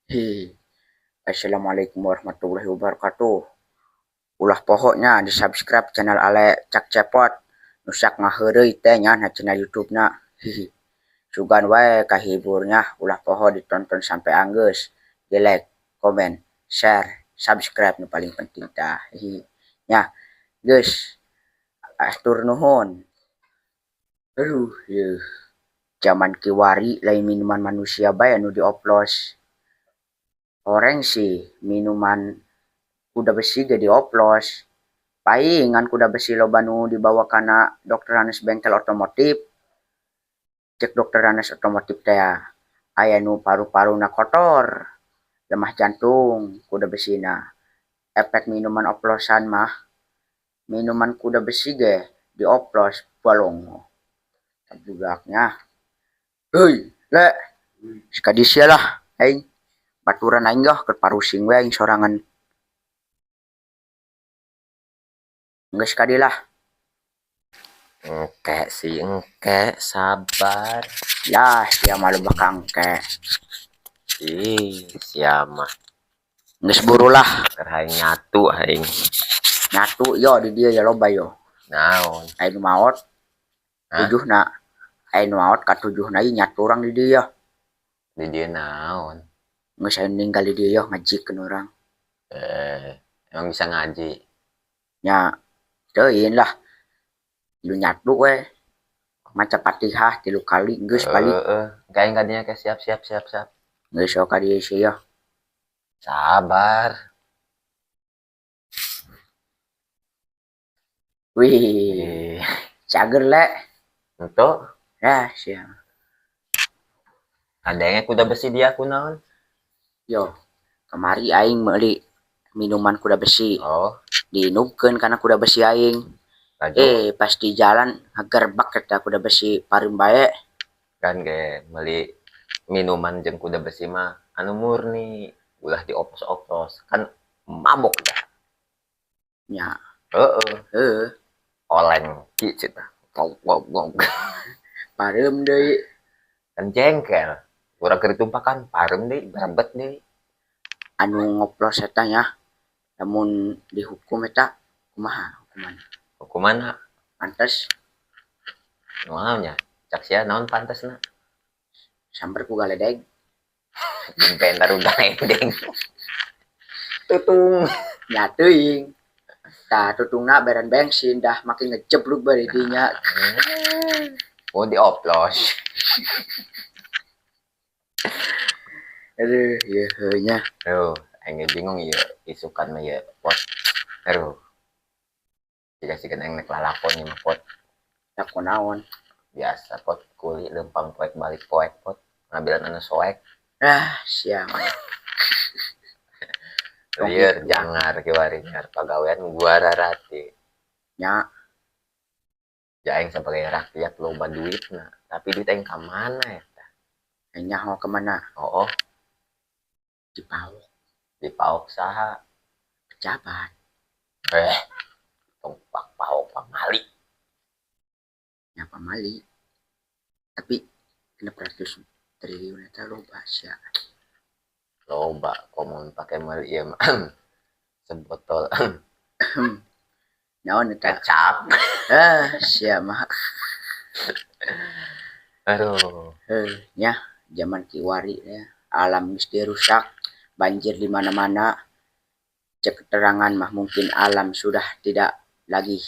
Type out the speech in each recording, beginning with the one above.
Hi. Assalamualaikum warahmatullahi wabarakatuh. Ulah poho nya di subscribe channel Ale Cak Cepot. Nu sok ngaheureuy teh nya na channel YouTube na. Hihi. Sugan wae kahiburnya, ulah poho ditonton sampai anggeus. Di like, komen, share, subscribe nu paling penting tah. Hihi. Nya, geus. Atur nuhun. Aduh, yeuh. Zaman kiwari lain minuman manusia bae anu dioplos. Horeng sih minuman kuda besi ge dioplos. Paingan kuda besi loba nu dibawa kana Dokter Hanes bengkel otomotif. Cek Dokter Hanes otomotif teh aya nu paru-paruna kotor, lemah jantung kuda besina. Efek minuman oplosan mah, minuman kuda besi ge dioplos balongo. Budaknya. Heuy, Le. Ka sia lah aing. Baturan aing gah keur parusing we aing sorangan. Geus ka dieu lah. Engke sih, engke, sabar. Lah, sia mah loba kangke. Ih, sia mah. Geus buru lah. Keur aing nyatu aing. Nyatu yo di dieu ya loba yo. Naon? Aya nu maot. Tujuhna. Aya nu maot katujuhna ieu nyatu urang di dieu. Di dieu naon? Geus aya ninggal di dieu yo ngajikeun urang. Eh, emang bisa ngaji? Nya, teuing lah. Lu nyatu we. Maca Fatihah 3 kali geus balik. Heeh, engke aing ka dinya ke, siap siap siap siap. Geus sok ka dieu sia. Sabar. Wih. Cager le. Ento. Ya, sia. Adanya kuda besi dia kunaon? Yo, kamari aing meuli minuman kuda besi. Oh. Diinumkeun kana kuda besi aing. Laju. Pas di jalan ngagerbek eta kuda besi pareum bae. Kan ge meuli minuman jeung kuda besi mah anu murni, ulah dioplos-oplos, kan mabok dah. Nya. Heeh. Heeh. Oleng ki cenah. Gong gong gong. Pareum deui. Kan jengkel. Urang keur ditumpakan pareum deui, berebet deui. Anu ngoplos eta nya, lamun dihukum eta kumaha hukuman? Hukumanna? Pantes. Naon nya? Cak sia naon pantesna? Samper ku galedeg. Bentar udah galedeg. Tutung. Nya teuing. Tah tutungna beren bensin dah makin ngejeblug bae di dinya. Oh dioplos. Aduh, ieu heuh nya. Aduh, aing ge bingung ieu isukan mah ieu pot. Aduh. Siga-siga aing nek lalakon ieu mah pot. Lakon naon? Biasa pot kuli leumpang poek balik poek pot. Ngambilan anu soek. Ah, sia mah. Lieur jangar kiwari nyar pagawean gua rarati. Nya. Ja aing sebagai rakyat loba duitna, tapi duit aing ka mana eta? Aing nyaho ka mana? Oh, oh. Dipaok. Dipaok saha? Pejabat. Tong pak paok pamali. Nya pamali. Tapi 600 triliun eta loba sia. Loba komun pake meuli ieu mah. Sebotol. Naon eta? Kecap. Ah, sia mah. Aduh. Heuh, nya zaman kiwari ya. Alam geus dirusak, banjir di mana-mana. Cek keterangan mah mungkin alam sudah tidak lagi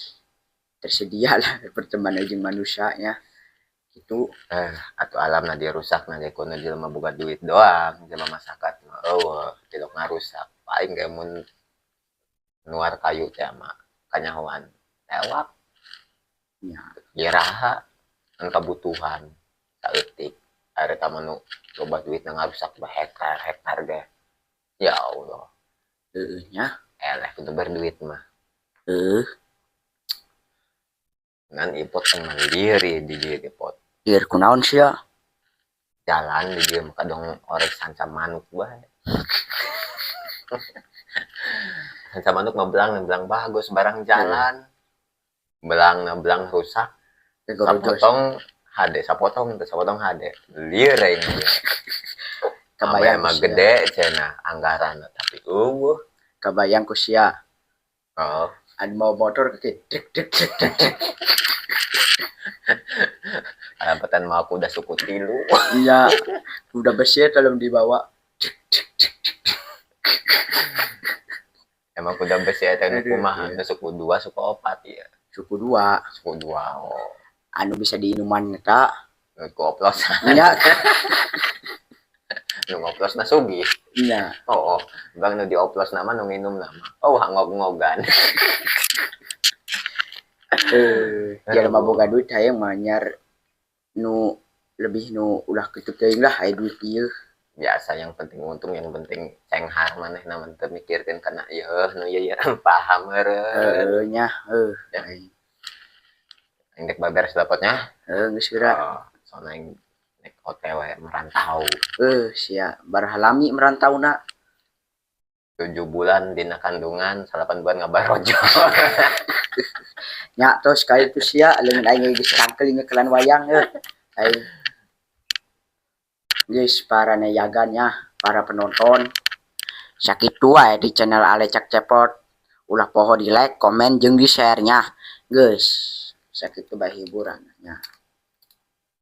tersedia lah pertemanan jeung manusia nya. Gitu. Atuh alamna dirusak na ge kudu jelema boga duit doang, jelema masyarakat mah eueuh tilok ngarusak. Paling ge mun nuar kayu teh mah kanyahoan tewak. Nya. Iraha kan kabutuhan saeutik. Ari eta mah nu loba duitna ngarusak hektar-hektar ge. Ya Allah. Heueuh nya. Eleh kudu berduit mah. Heueuh. Ngan ipot teh mandiri di dieu ge pot. Lieur kunaon sia? Jalan di dieu mah kadang orek sanca manuk bae. Sanca manuk mah belang, belang bagus barang jalan. Belang na belang rusak. Gegorojos. Sapotong hade, sapotong teh sapotong hade. Lieur aing. Kabayang mah ku sia. Gede cenah anggaran, tapi euweuh. Kabayang ku sia. Oh. Anu mau motor ke dek dek dek dek dek. Karapatan mah aku udah suku tilu. Iya, udah besi dalam dibawa. Emang kuda besi eta nu Aduh, kumaha? iya. Nu suku dua, suku opat ya? Suku dua. Suku dua, oh. Anu bisa diinuman eta. Nu ku oplosan. Iya. Nu ngoplos na sugih. Iya. Oh, bang, nu dioplos nama nu nginum nama. Oh, ngog-ngogan. Eh, jelema boga duit hayang mah nyar nu lebih, nu ulah kitu teuing lah, aya duit ieu. Biasa, yang penting untung, yang penting cenghar manehna mah, teu mikirkeun kana ieu nu ieu ieu, paham meureun. Heeh nya, heuh. Ya. Aing dek baberes dapatnya. Heuh, geus geura. Oh, soalna aing nek OTW merantau. Eh, sia baraha lami merantauna? 7 bulan dina kandungan, 8 bulan ngabarojo. Nya, tos kali itu sia, leungeun aing geus cangkeul nyekelan wayang heuh. Aing geus para neyagan nya, para penonton. Sakitu wae di channel Ale Cak Cepot. Ulah poho di like, komen, jeung di share nya. Geus, sakitu bae hiburan nya.